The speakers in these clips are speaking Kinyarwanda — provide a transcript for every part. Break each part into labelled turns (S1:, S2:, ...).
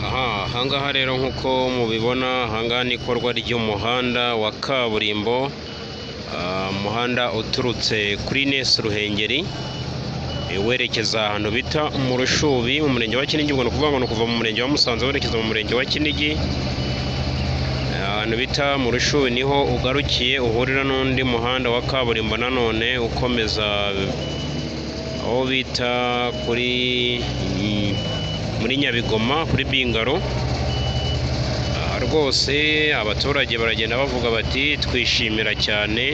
S1: Ahangaha rero nk'uko mubibona, ahangaha ni ikorwa ry'umuhanda wa kaburimbo, umuhanda uturutse kuri Ines Ruhengeri werekeza ahantu bita mu Rushubi mu murenge wa Kinigi. Ubwo ni ukuvuga ngo ni ukuva mu murenge wa Musanze werekeza mu murenge wa Kinigi, ahantu bita mu Rushubi niho ugarukiye, uhurira n'undi muhanda wa kaburimbo nanone ukomeza aho bita kuri muri Nyabigoma kuri Bingaro. Aha rwose abaturage baragenda bavuga bati twishimira cyane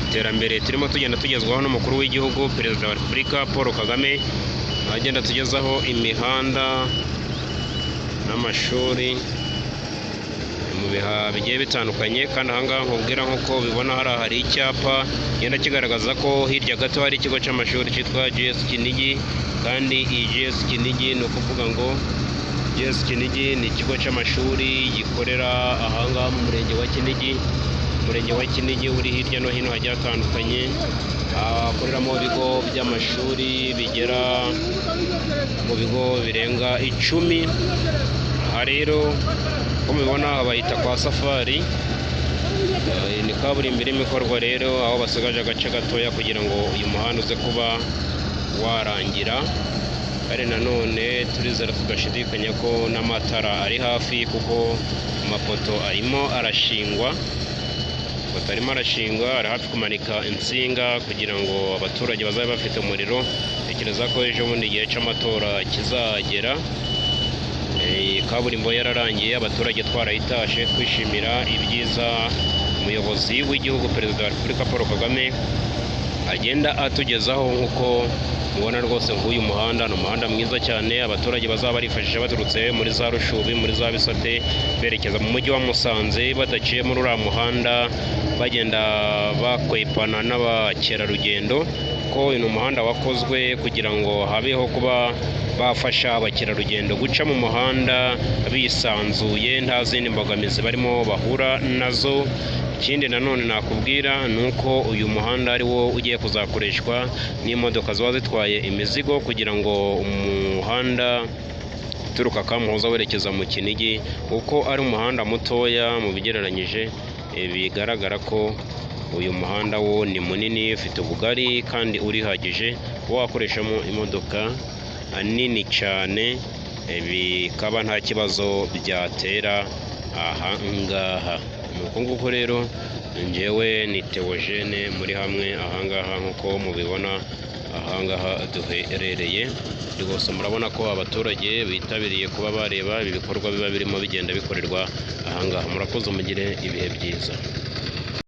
S1: iterambere turimo tugenda tugezwaho n'umukuru w'igihugu, Perezida wa Repubulika Paul Kagame, agenda atugezaho imihanda n'amashuri mu biha bigiye bitandukanye. Kandi ahangaha nkubwira, nk'uko ubibona hariya hari icyapa kigenda kigaragaza ko hirya gato hari ikigo cy'amashuri cyitwa GS Kinigi. Kandi iyi GS Kinigi, ni ukuvuga ngo GS Kinigi ni ikigo cy'amashuri gikorera ahangaha mu murenge wa Kinigi. Umurenge wa Kinigi uri hirya no hino hagiye hatandukanye, hakoreramo ibigo by'amashuri bigera mu bigo birenga 10. Aha rero uko mubibona bahita kwa Safari. Ni kaburimbo irimo ikorwa rero, aho basigaje agace gatoya kugira ngo uyu muhanda uze kuba warangira. Kandi nanone turizera tudashidikanya ko n'amatara ari hafi, kuko amapoto arimo arashingwa, amapoto arimo arashingwa, ari hafi kumanika insinga kugira ngo abaturage bazabe bafite umuriro. Tekereza ko ejo bundi igihe cy'amatora kizagera kaburimbo yararangiye, abaturage twarayitashe, twishimira ibyiza umuyobozi w'igihugu, Perezida wa Repubulika Paul Kagame, agenda atugezaho. Nk'uko mubona rwose nk'uyu muhanda ni umuhanda mwiza cyane, abaturage bazaba barifashisha baturutse muri za Rushubi, muri za Bisate, berekeza mu mujyi wa Musanze, badaciye muri uriya muhanda bagenda bakwepana n'abakerarugendo, ko uyu ni umuhanda wakozwe kugira ngo habeho kuba bafasha abakerarugendo guca mu muhanda bisanzuye, nta zindi mbogamizi barimo bahura nazo. Ikindi nanone nakubwira ni uko uyu muhanda ari wo ugiye kuzakoreshwa n'imodoka ziba zitwaye imizigo, kugira ngo umuhanda uturuka Kamuhoza werekeza mu Kinigi, kuko ari umuhanda mutoya mu bigereranyije, bigaragara ko uyu muhanda wo ni munini, ufite ubugari kandi urihagije, wakoreshamo imodoka nini cyane, bikaba nta kibazo byatera aha ngaha. Ni uku nguku rero, njyewe ni Theogene muri hamwe ahangaha nk'uko mubibona ahangaha duherereye. Rwose murabona ko abaturage bitabiriye kuba bareba ibi bikorwa biba birimo bigenda bikorerwa ahangaha. Murakoze, mugire ibihe byiza.